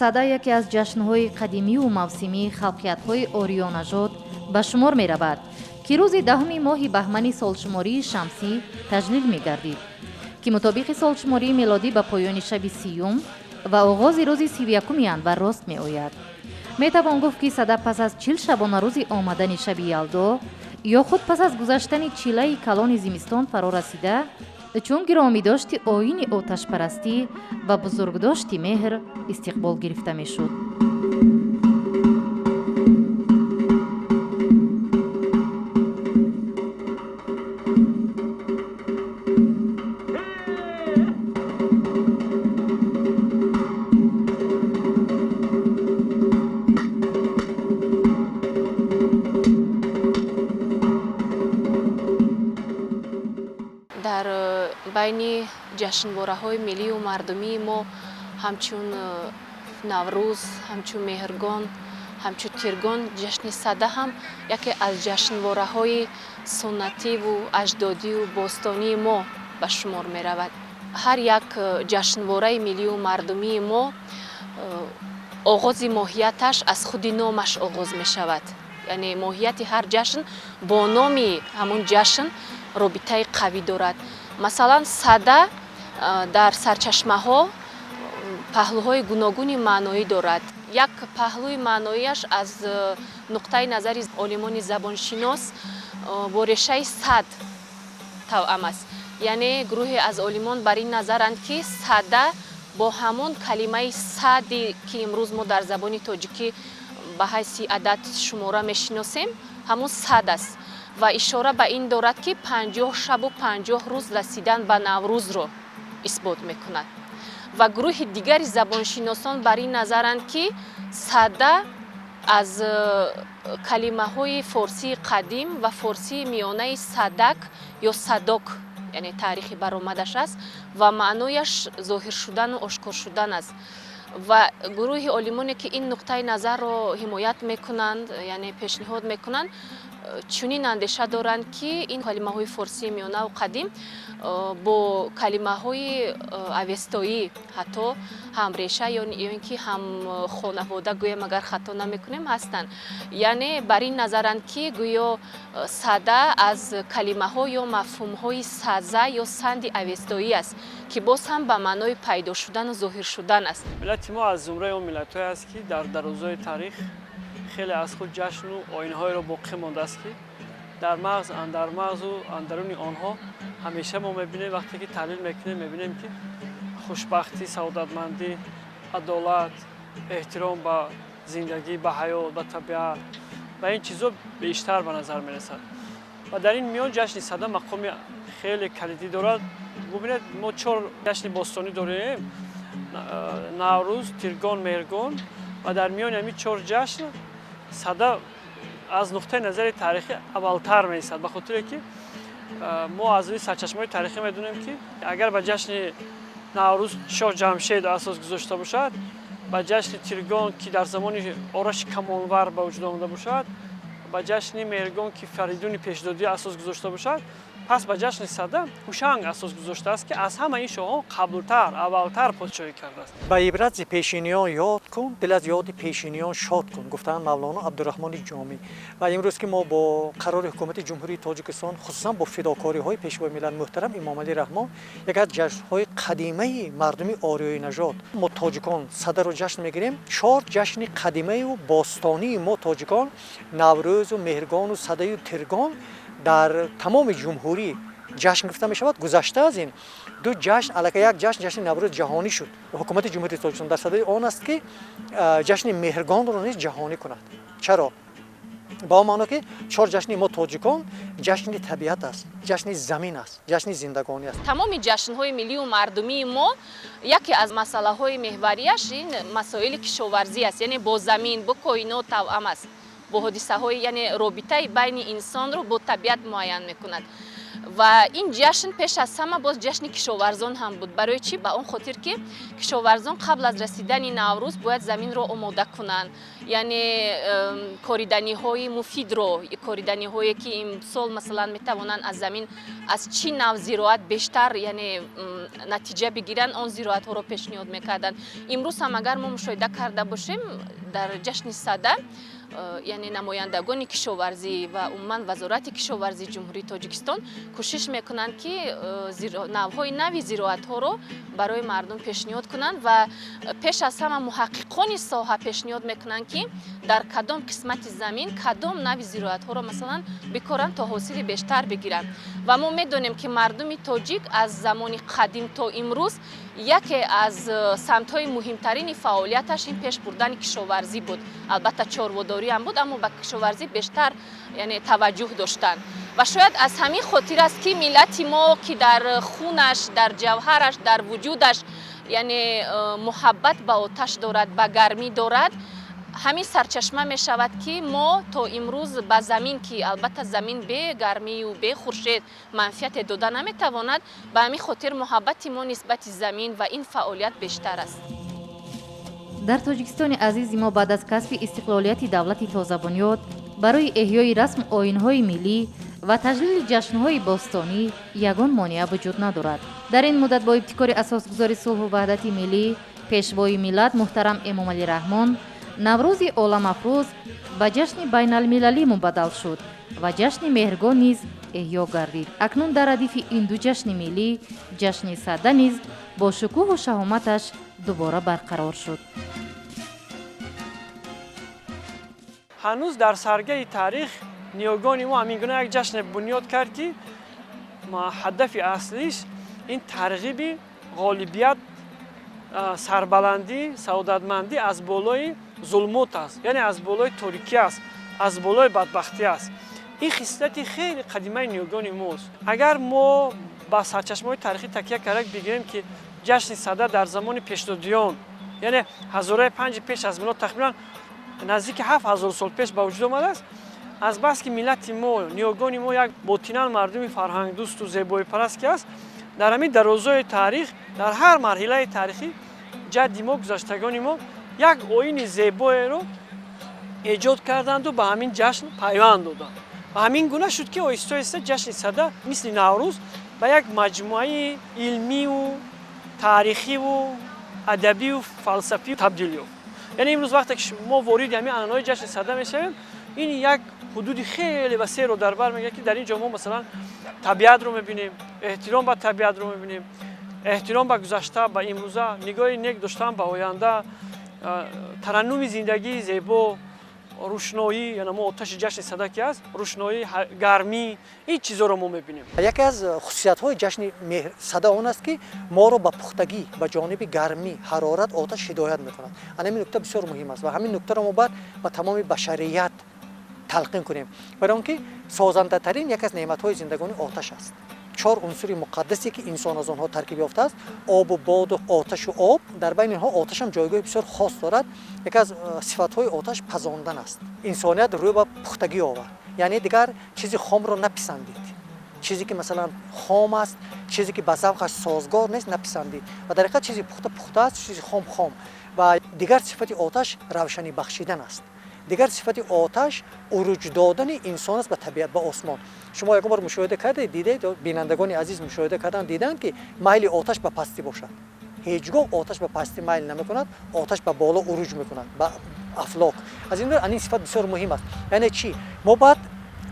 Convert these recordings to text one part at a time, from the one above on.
Сада яке аз ҷашнҳои қадимию мавсимии халқиятҳои ориёнажод ба шумор меравад, ки рӯзи 10-уми моҳи баҳмани солшумории шамсӣ таҷлил мегардид, ки мутобиқи солшумории мелодӣ ба поёни шаби 30-юм ва оғози рӯзи 31-уми январ рост меояд. Метавон гуфт, ки сада пас аз 40 шабонарӯзи омадани шаби Ялдо ё худ пас аз гузаштани чилаи калони зимистон фаро расида, чун гиромидошти оини оташпарастӣ ва бузургдошти меҳр истиқбол гирифта мешуд. Дар байни ҷашнвораҳои миллию мардумии мо ҳамчун Наврӯз, ҳамчун Меҳргон, ҳамчун Тиргон, ҷашни Сада ҳам яке аз ҷашнвораҳои суннативу аҷдодию бостонии мо ба шумор меравад. Ҳар як ҷашнвораи миллию мардумии мо оғози моҳияташ аз худи номаш оғоз мешавад. Яъне моҳияти ҳар ҷашн бо номи ҳамун ҷашн робитаи қавӣ дорад. Масалан, сада дар сарчашмаҳо паҳлӯҳои гуногуни маъноӣ дорад. Як паҳлӯи маъноияш аз нуқтаи назари олимони забоншинос бо решаи сад тавъам аст. Яъне гурӯҳе аз олимон бар ин назаранд, ки сада бо ҳамон калимаи сади, ки имрӯз мо дар забони тоҷикӣ ба ҳайси адад шумора мешиносем, ҳамон сад аст ва ишора ба ин дорад, ки 50 шабу 50 рӯз расидан ба Наврӯзро исбот мекунад. Ва гурӯҳи дигари забоншиносон бар ин назаранд, ки сада аз калимаҳои форсии қадим ва форсии миёнаи садак ё садок, яъне таърихи баромадаш аст ва маънояш зоҳир шудану ошкор шудан аст. Ва гурӯҳи олимоне, ки ин нуқтаи назарро ҳимоят мекунанд, яъне пешниҳод мекунанд, чунин андеша доранд, ки ин калимаҳои форсии миёнаву қадим бо калимаҳои авестоӣ ҳатто ҳамреша ё ин ки ҳамхонавода, гӯям агар хато намекунем, ҳастанд. Яъне бар ин назаранд, ки гӯё сада аз калимаҳо ё мафҳумҳои саза ё санди авестоӣ аст, ки боз ҳам ба маънои пайдо шудану зоҳир шудан аст. Миллати мо аз зумраи он миллатҳое аст, ки дар дарозои таърих хеле аз худ ҷашну оинҳоеро боқӣ мондааст, ки дар мағз, андар мағзу андаруни онҳо ҳамеша мо мебинем, вақте ки таҳлил мекунем, мебинем, ки хушбахтӣ, саодатмандӣ, адолат, эҳтиром ба зиндагӣ, ба ҳаёт, ба табиат ва ин чизо бештар ба назар мерасад. Ва дар ин миён ҷашни Сада мақоми хеле калидӣ дорад. Бубинед, мо чор ҷашни бостонӣ дорем: Наврӯз, Тиргон, Меҳргон, ва дар миёни ҳамин чор ҷашн Сада аз нуқтаи назари таърихӣ аввалтар меистад, ба хотире ки мо аз рӯи сарчашмаҳои таърихӣ медонем, ки агар ба ҷашни Наврӯз шоҳ Ҷамшед асос гузошта бошад, ба ҷашни Тиргон, ки дар замони Ораши Камонвар ба вуҷуд омада бошад, ба ҷашни Меҳргон, ки Фаридуни Пешдодӣ асос гузошта бошад, пас ба ҷашни Сада Ҳушанг асос гузоштааст, ки аз ҳама ин шоҳон қаблтар, аввалтар подшоҳӣ кардааст. Ба ибрат зи пешиниён ёд кун, дил аз ёди пешиниён шод кун, гуфтаанд Мавлоно Абдураҳмони Ҷомӣ. Ва имрӯз, ки мо бо қарори ҳукумати Ҷумҳурии Тоҷикистон, хусусан бо фидокориҳои Пешвои миллат муҳтарам Имомалӣ Раҳмон, яке аз ҷашнҳои қадимаи мардуми ориёинажод, мо тоҷикон, Садаро ҷашн мегирем. Чор ҷашни қадимаю бостонии мо тоҷикон, Наврӯзу Меҳргону Садаю Тиргон, дар тамоми ҷумҳурӣ ҷашн гирифта мешавад. Гузашта аз ин, ду ҷашн, аллакай як ҷашн, ҷашни Наврӯз, ҷаҳонӣ шуд. Ҳукумати Ҷумҳурии Тоҷикистон дар садаи он аст, ки ҷашни Меҳргонро низ ҷаҳонӣ кунад. Чаро? Ба он маъно, ки чор ҷашни мо тоҷикон ҷашни табиат аст, ҷашни замин аст, ҷашни зиндагонӣ аст. Тамоми ҷашнҳои миллию мардумии мо яке аз масъалаҳои меҳварияш ин масоили кишоварзӣ аст, яъне бо замин, бо коинот тавъам аст, бо ҳодисаҳои, яъне робитаи байни инсонро бо табиат муайян мекунад. Ва ин ҷашн пеш аз ҳама боз ҷашни кишоварзон ҳам буд. Барои чӣ? Ба он хотир, ки кишоварзон қабл аз расидани Наврӯз бояд заминро омода кунанд, яъне кориданиҳои муфидро, кориданиҳое ки имсол масалан метавонанд аз замин аз чӣ нав зироат бештар, яъне натиҷа бигиранд, он зироатҳоро пешниҳод мекарданд. Имрӯз ҳам агар мо мушоҳида карда бошем, дар ҷашни Сада, яъне намояндагони кишоварзӣ ва умуман Вазорати кишоварзии Ҷумҳурии Тоҷикистон кӯшиш мекунанд, ки навъҳои нави зироатҳоро барои мардум пешниҳод кунанд ва пеш аз ҳама муҳаққиқони соҳа пешниҳод мекунанд, ки дар кадом қисмати замин кадом нави зироатҳоро масалан бикоранд, то ҳосили бештар бигиранд. Ва мо медонем, ки мардуми тоҷик аз замони қадим то имрӯз яке аз самтҳои муҳимтарини фаъолияташ ин пеш бурдани кишоварзӣ буд. Албатта, чорводорӣ ҳам буд, аммо ба кишоварзӣ бештар, яъне таваҷҷӯҳ доштанд. Ва шояд аз ҳамин хотир аст, ки миллати мо, ки дар хунаш, дар ҷавҳараш, дар вуҷудаш, яъне муҳаббат ба оташ дорад, ба гармӣ дорад, ҳамин сарчашма мешавад, ки мо то имрӯз ба замин, ки албатта замин бе гармию бе хуршед манфиате дода наметавонад, ба ҳамин хотир муҳаббати мо нисбати замин ва ин фаъолият бештар аст. Дар Тоҷикистони азизи мо баъд аз касби истиқлолияти давлати тозабунёд барои эҳёи расму оинҳои миллӣ ва таҷлили ҷашнҳои бостонӣ ягон монеа вуҷуд надорад. Дар ин муддат бо ибтикори асосгузори сулҳу ваҳдати миллӣ, Пешвои миллат муҳтарам Эмомалӣ Раҳмон, Наврӯзи оламафрӯз ба ҷашни байналмилалӣ мубаддал шуд ва ҷашни Меҳргон низ эҳё гардид. Акнун дар радифи ин ду ҷашни миллӣ ҷашни Сада низ бо шукӯҳу шаҳоматаш дубора барқарор шуд. Ҳанӯз дар саргаи таърих ниёгони мо ҳамин гуна як ҷашне бунёд кард, ки ҳадафи аслиш ин тарғиби ғолибият, сарбаландӣ, саодатмандӣ аз болои зулмот аст, яъне аз болои торикӣ аст, аз болои бадбахтӣ аст. Ин хислати хеле қадимаи ниёгони мост. Агар мо ба сарчашмаҳои таърихӣ такя карда бигӯем, ки ҷашни Сада дар замони пешдодиён, яъне ҳазораи панҷи пеш аз милод, тахминан наздики 7000 сол пеш ба вуҷуд омадааст, азбаски миллати мо, ниёгони мо як ботинан мардуми фарҳангдӯсту зебоипараст ки аст, дар ҳамин дарозои таърих, дар ҳар марҳилаи таърихӣ ҷадди мо, гузаштагони мо як оини зебоеро эҷод карданду ба ҳамин ҷашн пайванд доданд. Ва ҳамин гуна шуд, ки оҳиста оҳиста ҷашни Сада мисли Наврӯз ба як маҷмӯаи илмию таърихиву адабию фалсафӣ табдил ёфт. Яъне имрӯз вақте ки мо вориди ҳамин анъанаҳои ҷашни Сада мешавем, ин як ҳудуди хеле васеъро дар бар мегирад, ки дар ин ҷо мо масалан табиатро мебинем, эҳтиром ба табиатро мебинем, эҳтиром ба гузашта, ба имрӯза, нигоҳи нек доштан ба оянда, тараннуми зиндагии зебо, рӯшноӣ, яъне мо оташи ҷашни Сада ки аст, рӯшноӣ, гармӣ, ин чизоро мо мебинем. Яке аз хусусиятҳои ҷашни Сада он аст, ки моро ба пухтагӣ, ба ҷониби гармӣ, ҳарорат, оташ ҳидоят мекунад. Ана ҳамин нукта бисёр муҳим аст ва ҳамин нуктаро мо бояд ба тамоми башарият талқин кунем, барои он ки созандатарин яке аз неъматҳои зиндагонӣ оташ аст. Чор унсури муқаддасе, ки инсон аз онҳо таркиб ёфтааст: обу боду оташу об. Дар байни инҳо оташам ҷойгоҳи бисёр хос дорад. Яке аз сифатҳои оташ пазондан аст. Инсоният рӯ ба пухтагӣ овард, яъне дигар чизи хомро написандид, чизе ки масалан хом аст, чизе ки ба завқаш созгор нест, написандид. Ва дар ҳақиқат чизи пухта пухта аст, чизи хом хом. Ва дигар сифати оташ равшанӣ бахшидан аст. Дигар сифати оташ уруҷ додани инсон аст ба табиат, ба осмон. Шумо ягон бор мушоҳида кардед, дидед, бинандагони азиз мушоҳида карданд, диданд, ки майли оташ ба пастӣ бошад? Ҳеҷ гоҳ оташ ба пастӣ майл намекунад, оташ ба боло уруҷ мекунад, ба афлок. Аз ин рӯ ин сифат бисёр муҳим аст. Яъне чӣ? Мо бояд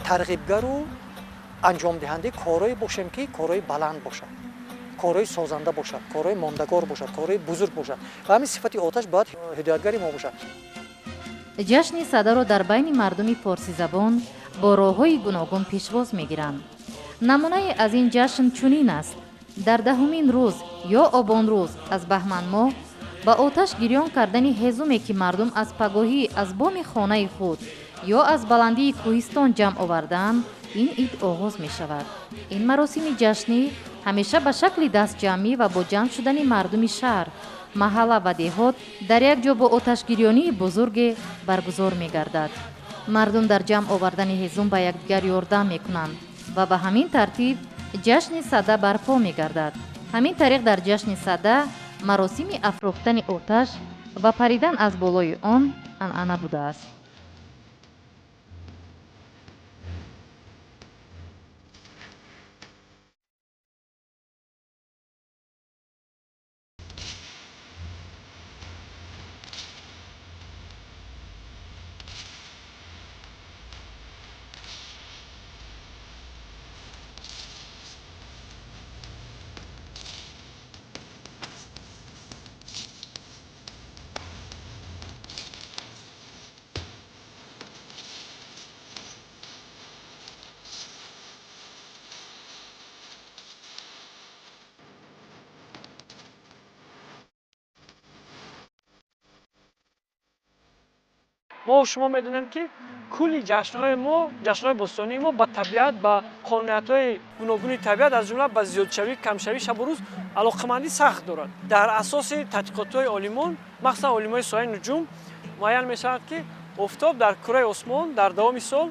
тарғибгару анҷомдиҳандаи корҳое бошем, ки корҳои баланд бошад, корҳои созанда бошад, корҳои мондагор бошад, корҳои бузург бошад. Ва ҳамин сифати оташ бояд ҳидоятгари мо бошад. Ҷашни Садаро дар байни мардуми форсизабон бо роҳҳои гуногун пешвоз мегиранд. Намунае аз ин ҷашн чунин аст: дар 10-умин рӯз ё обонрӯз аз баҳманмоҳ ба оташ гирён кардани ҳезуме, ки мардум аз пагоҳӣ аз боми хонаи худ ё аз баландии кӯҳистон ҷамъ овардаанд, ин ид оғоз мешавад. Ин маросими ҷашнӣ ҳамеша ба шакли дастҷамъӣ ва бо ҷамъ шудани мардуми шаҳр, маҳалла ва деҳот дар як ҷо бо оташгирёнии бузурге баргузор мегардад. Мардум дар ҷамъ овардани ҳезум ба якдигар ёрдам мекунанд ва ба ҳамин тартиб ҷашни Сада барпо мегардад. Ҳамин тариқ дар ҷашни Сада маросими афрохтани оташ ва паридан аз болои он анъана будааст. Мо шумо медонем, ки кулли ҷашнҳои мо, ҷашнҳои бостонии мо ба табиат, ба қонуниятҳои гуногуни табиат, аз ҷумла ба зиёдшавӣ, камшавӣ шабу рӯз алоқамандӣ сахт дорад. Дар асоси тадқиқотҳои олимон, махсусан олимони соҳаи нуҷум, муайян мешавад, ки офтоб дар кураи осмон дар давоми сол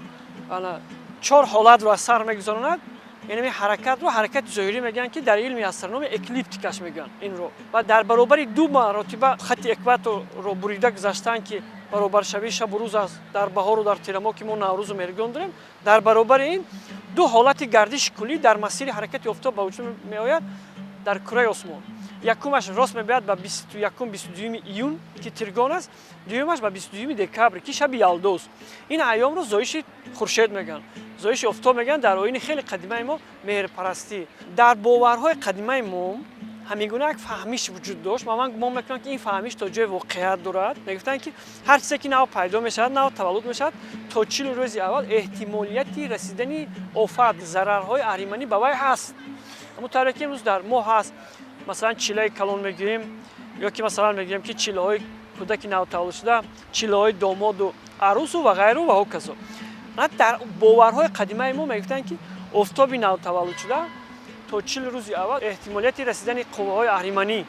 чор ҳолатро аз сар мегузаронад. Яъне ҳаракатро ҳаракати зоҳирӣ мегӯянд, ки дар илми астрономия эклиптикаш мегӯянд инро. Ва дар баробари ду маротиба хатти экваторро бурида гузаштан, ки баробаршавии шабу рӯз аст дар баҳору дар тирамоҳ, ки мо Наврӯзу Меҳргон дорем, дар баробари ин ду ҳолати гардиши куллӣ дар масири ҳаракати офтоб ба вуҷуд меояд дар кураи осмон. Якумаш рост мебояд ба 21, 22 июн, ки Тиргон аст, дуюмаш ба 22 декабр, ки шаби Ялдост. Ин айёмро зоиши хуршед мегӯянд, зоиши офтоб мегӯянд. Дар оини хеле қадимаи мо меҳрпарастӣ, дар боварҳои қадимаи мо ҳамин гуна як фаҳмиш вуҷуд дошт ва ман гумон мекунам, ки ин фаҳмиш то ҷои воқеият дорад. Мегуфтанд, ки ҳар чизе ки нав пайдо мешавад, нав таваллуд мешавад, то 40 рӯзи аввал эҳтимолияти расидани офат, зарарҳои аҳриманӣ ба вай ҳаст. Ҳамон тавре ки имрӯз дар мо ҳаст, масалан чилаи калон мегӯем, ё ки масалан мегӯем, ки чилаҳои кӯдаки навтаваллудшуда, чилаҳои домоду арӯсу ва ғайру ва ҳоказо. Дар боварҳои қадимаи мо мегуфтанд, ки офтоби навтаваллудшуда то 40 рӯзи аввал эҳтимолияти расидани қувваҳои аҳриманӣ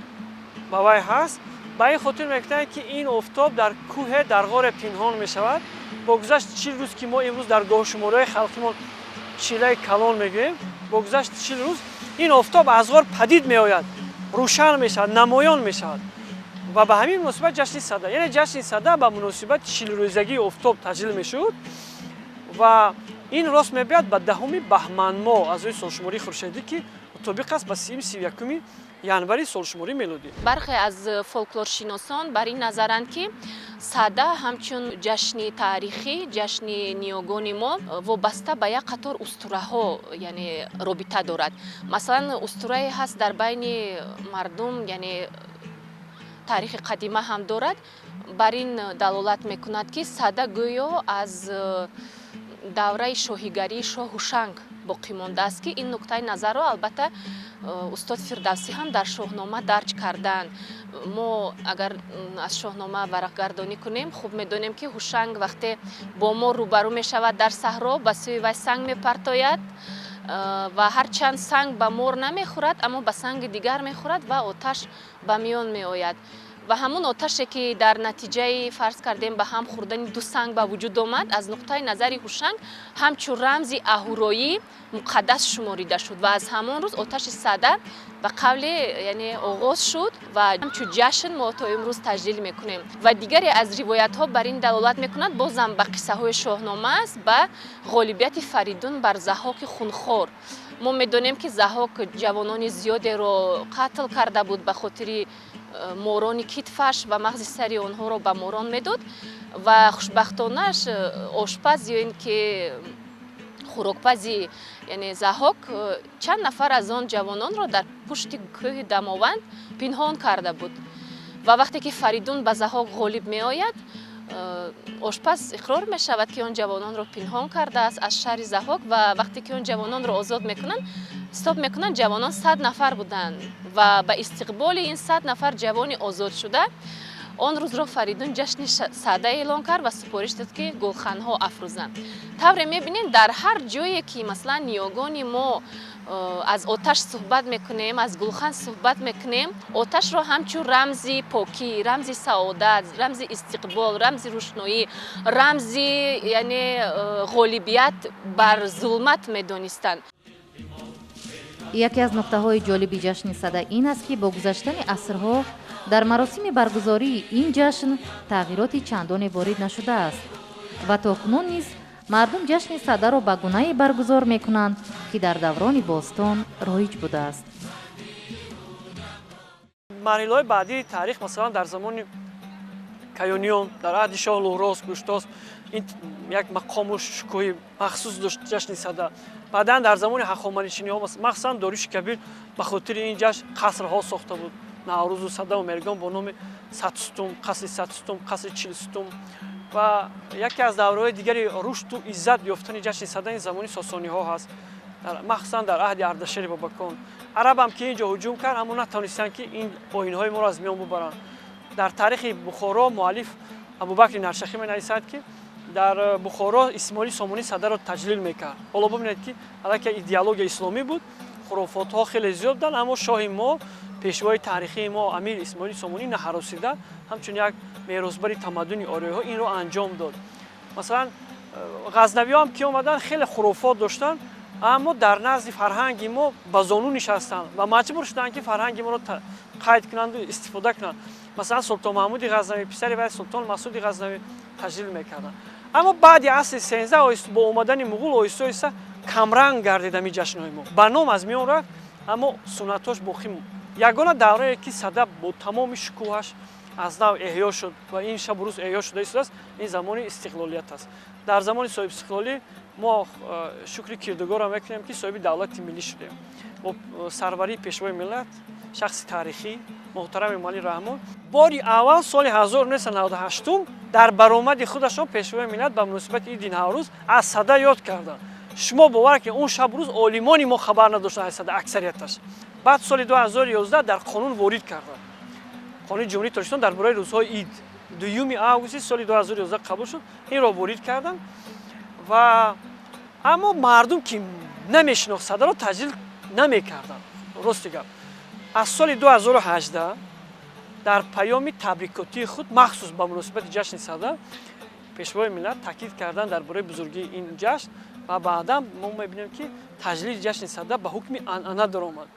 ба вай ҳаст. Ба ин хотир мегуфтанд, ки ин офтоб дар кӯҳе, дар ғоре пинҳон мешавад. Бо гузашти 40 рӯз, ки мо имрӯз дар гоҳшумориҳои халқимон чилаи калон мегӯем, бо гузашти 40 рӯз ин офтоб аз ғор падид меояд, рӯшан мешавад, намоён мешавад. Ва ба ҳамин муносибат ҷашни Сада, яъне ҷашни Сада ба муносибати чилрӯзагии офтоб таҷлил мешуд ва ин рост мебояд ба 10 баҳманмоҳ аз рӯи солшумории хуршедӣ, ки мутобиқ аст ба 30, 31 январи солшумории мелодӣ. Бархе аз фолклоршиносон бар ин назаранд, ки Сада ҳамчун ҷашни таърихӣ, ҷашни ниёгони мо вобаста ба як қатор устураҳо, яъне робита дорад. Масалан, устурае ҳаст дар байни мардум, яъне таърихи қадима ҳам дорад, бар ин далолат мекунад, ки Сада гӯё аз давраи шоҳигарии шоҳ Ҳушанг боқӣ мондааст, ки ин нуктаи назарро албатта устод Фирдавсӣ ҳам дар Шоҳнома дарҷ карданд. Мо агар аз Шоҳнома варақгардонӣ кунем, хуб медонем, ки Ҳушанг вақте бо мо рӯбарӯ мешавад дар саҳро, ба сӯи вай санг мепартояд ва ҳарчанд санг ба мор намехӯрад, аммо ба санги дигар мехӯрад ва оташ ба миён меояд. Ва ҳамун оташе, ки дар натиҷаи фарз кардем ба ҳам хӯрдани ду санг ба вуҷуд омад, аз нуқтаи назари Ҳушанг ҳамчун рамзи аҳуроӣ муқаддас шуморида шуд ва аз ҳамон рӯз оташи Сада ба қавле, яъне оғоз шуд ва ҳамчун ҷашн мо то имрӯз таҷлил мекунем. Ва дигаре аз ривоятҳо бар ин далолат мекунад, бозам ба қиссаҳои Шоҳнома аст, ба ғолибияти Фаридун бар Заҳоки хунхор. Мо медонем, ки Заҳок ҷавонони зиёдеро қатл карда буд ба хотири морони китфаш ва мағзи сари онҳоро ба морон медод ва хушбахтонааш ошпаз ё ин ки хӯрокпази, яъне Заҳок, чанд нафар аз он ҷавононро дар пушти кӯҳи Дамованд пинҳон карда буд. Ва вақте ки Фаридун ба Заҳок ғолиб меояд, ошпаз иқрор мешавад, ки он ҷавононро пинҳон кардааст аз шаҳри Заҳок. Ва вақте ки он ҷавононро озод мекунанд, ҳисоб мекунанд, ҷавонон 100 нафар буданд ва ба истиқболи ин 100 нафар ҷавони озодшуда он рӯзро Фаридун ҷашни Сада эълон кард ва супориш дод, ки гулханҳо афрӯзанд. Тавре мебинем, дар ҳар ҷое ки масалан ниёгони мо аз оташ суҳбат мекунем, аз гулхан суҳбат мекунем, оташро ҳамчун рамзи покӣ, рамзи саодат, рамзи истиқбол, рамзи рӯшноӣ, рамзи, яъне ғолибият бар зулмат медонистанд. Яке аз нуқтаҳои ҷолиби ҷашни Сада ин аст, ки бо гузаштани асрҳо дар маросими баргузории ин ҷашн тағйироти чандоне ворид нашудааст ва то кунун низ мардум ҷашни Садаро ба гунае баргузор мекунанд, ки дар даврони бостон роиҷ будааст. Марҳилаҳои баъдии таърих, масалан, дар замони Каёниён, дар аҳди шоҳ Луҳрос Гуштос, ин як мақому шукӯҳи махсус дошт ҷашни Сада. Баъдан дар замони ҳахоманишиниҳо, махсусан Дориши Кабир, ба хотири ин ҷашн қасрҳо сохта буд. Наврӯзу Садаву Меҳргон бо номи Садсутум, қасри Садсутум, қасри Чилсутум. Ва яке аз давраҳои дигари рушду иззат ёфтани ҷашни Сада ин замони сосониҳо ҳаст, махсусан дар аҳди Ардашери Бобакон. Арабам ки ин ҷо ҳуҷум кард, аммо натавонистанд, ки ин оинҳои моро аз миён бубаранд. Дар таърихи Бухоро муаллиф Абубакри Наршахӣ менависад, ки дар Бухоро Исмоили Сомонӣ Садаро таҷлил мекард. Ҳоло бубинед, ки аллакай идеология исломӣ буд, хурофотҳо хеле зиёд буданд, аммо шоҳи мо, пешвои таърихии мо, амир Исмоили Сомонӣ наҳаросида ҳамчун як меросбари тамаддуни ориёиҳо инро анҷом дод. Масалан, ғазнавиҳо ҳам ки омаданд, хеле хурофот доштанд, аммо дар назди фарҳанги мо ба зону нишастанд ва маҷбур шуданд, ки фарҳанги моро қайд кунанду истифода кунанд. Масалан, Султон Маҳмуди Ғазнавӣ, писари вай Султон Масуди Ғазнавӣ таҷлил мекарданд. Аммо баъди асри 13 бо омадани муғул оҳиста оҳиста камранг гардид ҳамин ҷашнҳои мо, ба ном аз миён рафт, аммо суннатҳош боқӣ монд. Ягона даврае, ки Сада бо тамоми шукӯҳаш аз нав эҳё шуд ва ин шабу рӯз эҳё шуда истодааст, ин замони истиқлолият аст. Дар замони соҳибистиқлолӣ мо шукри кирдугорро мекунем, ки соҳиби давлати миллӣ шудем. Бо сарварии пешвои миллат, шахси таърихӣ муҳтарам Эмомалӣ Раҳмон, бори аввал соли 1998 дар баромади худашон пешвои миллат ба муносибати иди Наврӯз аз Сада ёд карданд. Шумо бовар ки он шабу рӯз олимони мо хабар надоштанд аз Сада аксарияташ. Баъд соли 2011 дар қонун ворид карданд. Қонуни Ҷумҳурии Тоҷикистон дар бораи рӯзҳои ид 2 августи соли 2011 қабул шуд, инро ворид карданд. Ва аммо мардум, ки намешинохт Садаро, таҷлил намекарданд. Рости гап, аз соли 2018 дар паёми табрикотии худ махсус ба муносибати ҷашни Сада пешвои миллат таъкид карданд дар бораи бузургии ин ҷашн ва баъдан мо мебинем, ки таҷлили ҷашни Сада ба ҳукми анъана даромад.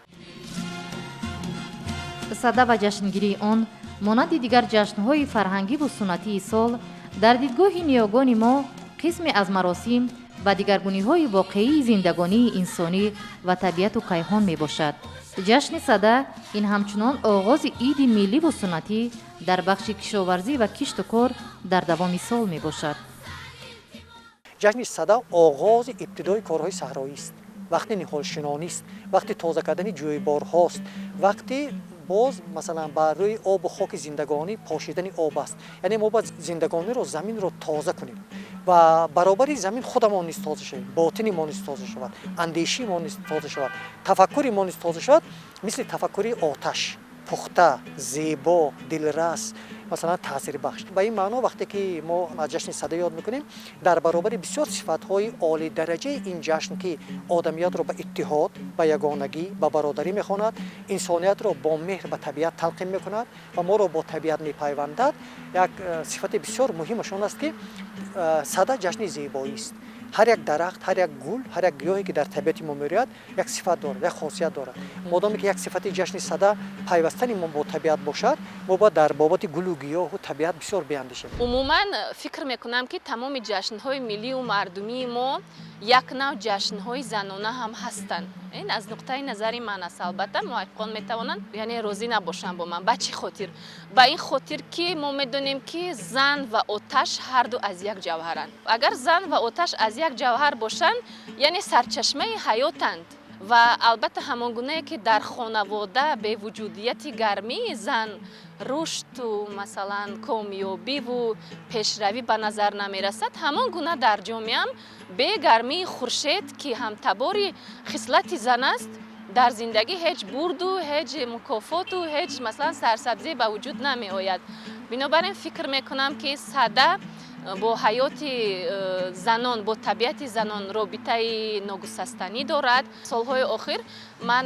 Сада ва ҷашнгирии он монанди дигар ҷашнҳои фарҳангиву суннатии сол дар дидгоҳи ниёгони мо қисме аз маросим ва дигаргуниҳои воқеии зиндагонии инсонӣ ва табиату кайҳон мебошад. Ҷашни Сада ин ҳамчунон оғози иди милливу суннатӣ дар бахши кишоварзӣ ва кишту кор дар давоми сол мебошад. Ҷашни Сада оғози ибтидои корҳои саҳроист, вақти ниҳолшинонист, вақти тоза кардани ҷӯйборҳост, вақти боз, масалан, бар рӯи обу хоки зиндагонӣ пошидани об аст. Яъне мо бояд зиндагониро, заминро тоза кунем ва баробари замин худамон низ тоза шавем, ботини мо низ тоза шавад, андешии мо низ тоза шавад, тафаккури мо низ тоза шавад, мисли тафаккури оташ, пухта, зебо, дилрас, масалан, таъсирбахш. Ба ин маъно, вақте ки мо аз ҷашни Сада ёд мекунем, дар баробари бисёр сифатҳои олидараҷаи ин ҷашн, ки одамиятро ба иттиҳод, ба ягонагӣ, ба бародарӣ мехонад, инсониятро бо меҳр ба табиат талқин мекунад ва моро бо табиат мепайвандад, як сифати бисёр муҳимаш он аст, ки Сада ҷашни зебоист. Ҳар як дарахт, ҳар як гул, ҳар як гиёҳе, ки дар табиати мо мерӯяд, як сифат дорад, як хосият дорад. Модоме ки як сифати ҷашни Сада пайвастани мо бо табиат бошад, мо бояд дар бобати гулу гиёҳу табиат бисёр биандешем. Умуман, фикр мекунам, ки тамоми ҷашнҳои миллию мардумии мо як нав ҷашнҳои занона ҳам ҳастанд. Ин аз нуқтаи назари ман аст. Албатта, муҳаққиқон метавонанд, яъне, розӣ набошанд бо ман. Ба чӣ хотир? Ба ин хотир, ки мо медонем, ки зан ва оташ ҳарду аз як ҷавҳаранд. Агар зан ва оташ аз як ҷавҳар бошанд, яъне сарчашмаи ҳаётанд. Ва албатта, ҳамон гунае ки дар хонавода бевуҷудияти гармии зан рушду, масалан, комёбиву пешравӣ ба назар намерасад, ҳамон гуна дар ҷомеам бе гармии хуршед, ки ҳамтабори хислати зан аст, дар зиндагӣ ҳеҷ бурду, ҳеҷ мукофоту, ҳеҷ, масалан, сарсабзӣ ба вуҷуд намеояд. Бинобар ин, фикр мекунам, ки Сада бо ҳаёти занон, бо табиати занон робитаи ногусастанӣ дорад. Солҳои охир ман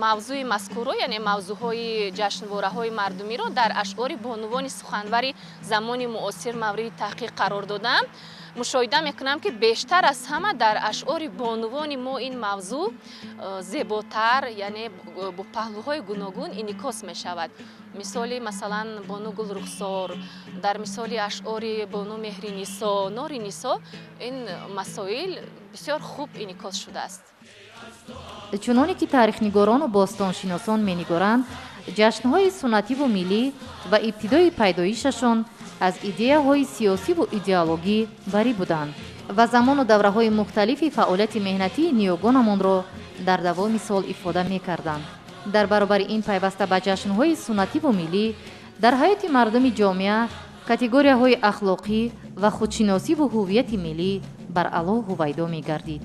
мавзӯи мазкурро, яъне мавзӯъҳои ҷашнвораҳои мардумиро дар ашъори бонувони суханвари замони муосир мавриди таҳқиқ қарор додам. Мушоҳида мекунам, ки бештар аз ҳама дар ашъори бонувони мо ин мавзӯъ зеботар, яъне бо паҳлӯҳои гуногун инъикос мешавад. Мисоли, масалан, бону Гулрухсор, дар мисоли ашъори бону Меҳринисо, Норинисо ин масоил бисёр хуб инъикос шудааст. Чуноне ки таърихнигорону бостоншиносон менигоранд, ҷашнҳои суннативу миллӣ ва ибтидои пайдоишашон аз идеяҳои сиёсиву идеологӣ барӣ буданд ва замону давраҳои мухталифи фаъолияти меҳнатии ниёгонамонро дар давоми сол ифода мекарданд. Дар баробари ин, пайваста ба ҷашнҳои суннативу миллӣ, дар ҳаёти мардуми ҷомеа категорияҳои ахлоқӣ ва худшиносиву ҳуввияти миллӣ баръало ҳувайдо мегардид.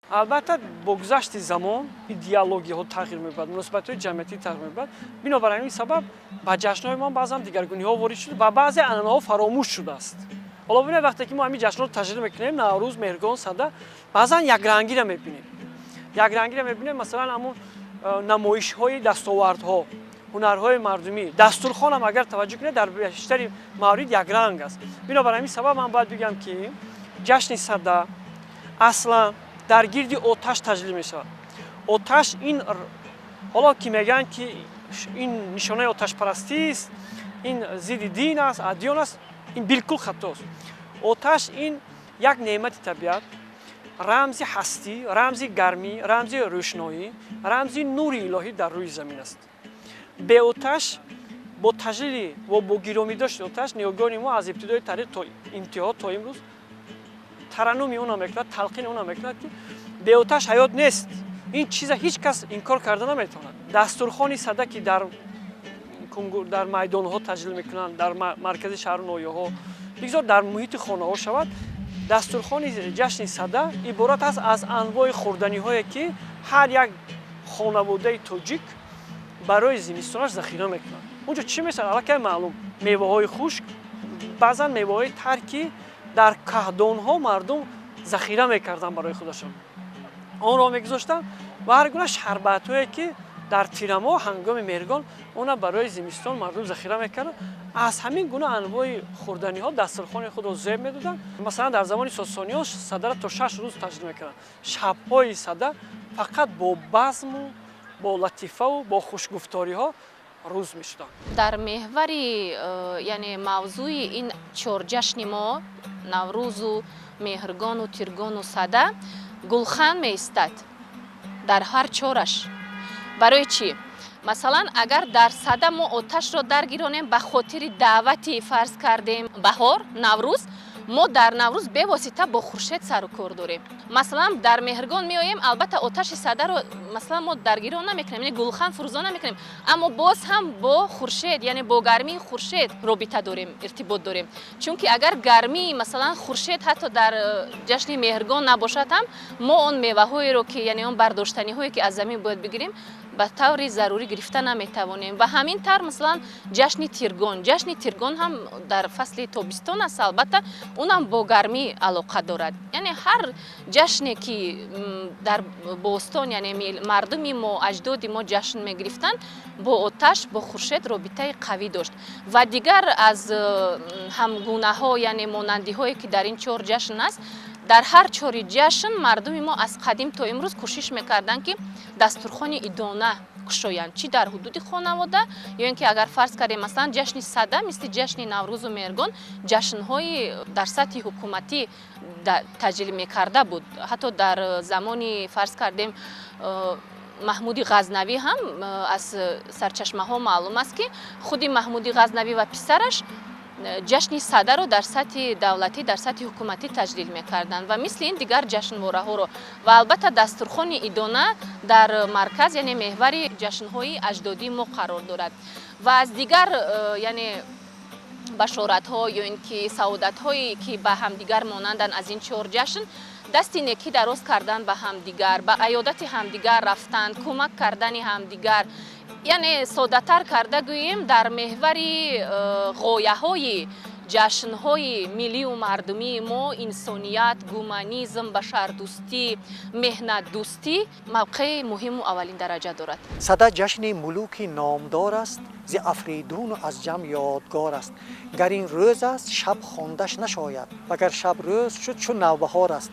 Албатта, бо гузашти замон идеологияҳо тағйир меёбад, муносибатҳои ҷамъиятӣ тағйир меёбад. Бинобар ҳамин сабаб ба ҷашнҳои мо баъзан дигаргуниҳо ворид шуд ва баъзе анъанаҳо фаромӯш шудааст. Ҳоло бинед, вақте ки мо ҳамин ҷашнҳоро таҷлил мекунем, Наврӯз, Меҳргон, Сада, баъзан якрангиро мебинем, якрангиро мебинем. Масалан, ҳамун намоишҳои дастовардҳо, ҳунарҳои мардумӣ, дастурхонам агар таваҷҷӯҳ кунед, дар бештари маврид якранг аст. Бинобар ҳамин сабаб ман бояд бигӯям, ки ҷашни Сада аслан дар гирди оташ таҷлил мешавад. Оташ ин, ҳоло ки мегӯянд, ки ин нишонаи оташпарастист, ин зидди дин аст, адён аст, ин билкул хатост. Оташ ин як неъмати табиат, рамзи ҳастӣ, рамзи гармӣ, рамзи рӯшноӣ, рамзи нури илоҳӣ дар рӯи замин аст. Беоташ, бо таҷлили ва бо гиромӣ дошти оташ, ниёгони мо аз ибтидои таърих то интиҳо, то имрӯз тараннуми онро мекунад, талқини онро мекунад, ки беоташ ҳаёт нест. Ин чиза ҳеҷ кас инкор карда наметавонад. Дастурхони Сада, ки дар майдонҳо таҷлил мекунанд, дар маркази шаҳру ноҳияҳо, бигзор дар муҳити хонаҳо шавад. Дастурхони ҷашни Сада иборат аст аз анвои хӯрданиҳое, ки ҳар як хонаводаи тоҷик барои зимистонаш захира мекунад. Унҷо чӣ мешавад, аллакай маълум: меваҳои хушк, баъзан меваҳои тар, ки дар каҳдонҳо мардум захира мекарданд барои худашон, онро мегузоштанд, ва ҳар гуна шарбатҳое, ки дар тирамоҳ, ҳангоми Меҳргон, она барои зимистон мардум захира мекарданд. Аз ҳамин гуна анвои хӯрданиҳо дастурхони худро зеб медоданд. Масалан, дар замони Сосониён Садара то 6 рӯз таҷлил мекарданд. Шабҳои Сада фақат бо базму бо латифаву бо хушгуфториҳо рӯз мешуданд. Дар меҳвари яъне мавзӯи ин чорҷашни мо, Наврӯзу Меҳргону Тиргону Сада, гулхан меистад дар ҳар чораш. Барои чӣ? Масалан, агар дар Сада мо оташро даргиронем ба хотири даъвати, фарз кардем, баҳор, Наврӯз, мо дар Наврӯз бевосита бо хуршед сару кор дорем. Масалан, дар Меҳргон меоем, албатта, оташи Садаро, масалан, мо даргирон намекунем, яъне гулхан фурӯзон намекунем, аммо боз ҳам бо хуршед, яъне бо гармии хуршед робита дорем, иртибот дорем. Чунки агар гармии, масалан, хуршед ҳатто дар ҷашни Меҳргон набошад ҳам, мо он меваҳоеро, ки, яъне он бардоштаниҳое, ки аз замин бояд бигирем, ба таври зарурӣ гирифта наметавонем. Ва ҳамин тавр, масалан, ҷашни Тиргон. Ҷашни Тиргон ҳам дар фасли тобистон аст, албатта, унам бо гармӣ алоқа дорад. Яъне ҳар ҷашне, ки дар бостон, яъне мардуми мо, аҷдоди мо ҷашн мегирифтанд, бо оташ, бо хуршед робитаи қавӣ дошт. Ва дигар аз ҳамгунаҳо, яъне монандиҳое, ки дар ин чор ҷашн аст, дар ҳар чори ҷашн мардуми мо аз қадим то имрӯз кӯшиш мекарданд, ки дастурхони идона кушоянд, чӣ дар ҳудуди хонавода, ё ин ки агар фарз кардем, масалан, ҷашни Сада, мисли ҷашни Наврӯзу Меҳргон, ҷашнҳои дар сатҳи ҳукуматӣ таҷлил мекарда буд. Ҳатто дар замони, фарз кардем, Маҳмуди Ғазнавӣ ҳам аз сарчашмаҳо маълум аст, ки худи Маҳмуди Ғазнавӣ ва писараш ҷашни Садаро дар сатҳи давлатӣ, дар сатҳи ҳукуматӣ таҷлил мекарданд ва мисли ин дигар ҷашнвораҳоро. Ва албатта, дастурхони идона дар марказ, яъне меҳвари ҷашнҳои аҷдодии мо қарор дорад. Ва аз дигар яъне башоратҳо ё ин ки саодатҳое, ки ба ҳамдигар монанданд аз ин чор ҷашн, дасти некӣ дароз кардан ба ҳамдигар, ба аёдати ҳамдигар рафтан, кӯмак кардани ҳамдигар. Яъне соддатар карда гӯем, дар меҳвари ғояҳои Ҷашнҳои миллию мардумии мо инсоният, гуманизм, башардӯстӣ, меҳнатдӯстӣ мавқеи муҳиму аввалин дараҷа дорад. Сада ҷашни мулуки номдор аст, зи Афридуну аз Ҷам ёдгор аст. Гар ин рӯз аст, шаб хондаш нашояд, вагар шаб рӯз шуд, чун навбаҳор аст.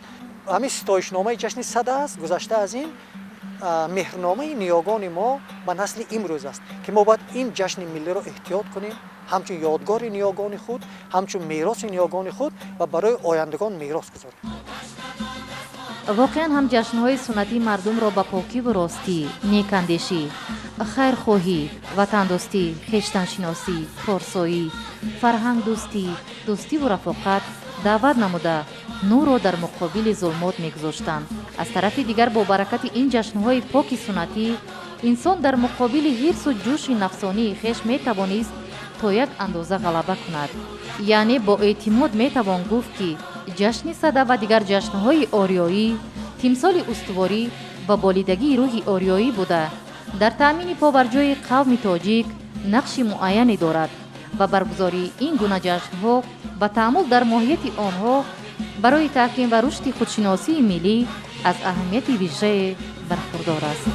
Ҳамин ситоишномаи ҷашни Сада аст. Гузашта аз ин, меҳрномаи ниёгони мо ба насли имрӯз аст, ки мо бояд ин ҷашни миллиро эҳтиёт кунем, ҳамчун ёдгори ниёгони худ, ҳамчун мероси ниёгони худ ва барои ояндагон мерос гузорем. Воқеан ҳам, ҷашнҳои суннатӣ мардумро ба покиву ростӣ, некандешӣ, хайрхоҳӣ, ватандӯстӣ, хештаншиносӣ, порсоӣ, фарҳангдӯстӣ, дӯстиву рафоқат даъват намуда, нурро дар муқобили зулмот мегузоштанд. Аз тарафи дигар, бо баракати ин ҷашнҳои поки суннатӣ инсон дар муқобили ҳирсу ҷӯши нафсонии хеш метавонист то як андоза ғалаба кунад. Яъне бо эътимод метавон гуфт, ки ҷашни Сада ва дигар ҷашнҳои ориёӣ тимсоли устуворӣ ва болидагии рӯҳи ориёӣ буда, дар таъмини побарҷои қавми тоҷик нақши муайяне дорад ва баргузории ин гуна ҷашнҳо ва таъаммул дар моҳияти онҳо барои таҳким ва рушди худшиносии миллӣ аз аҳамияти вижае бархурдор аст.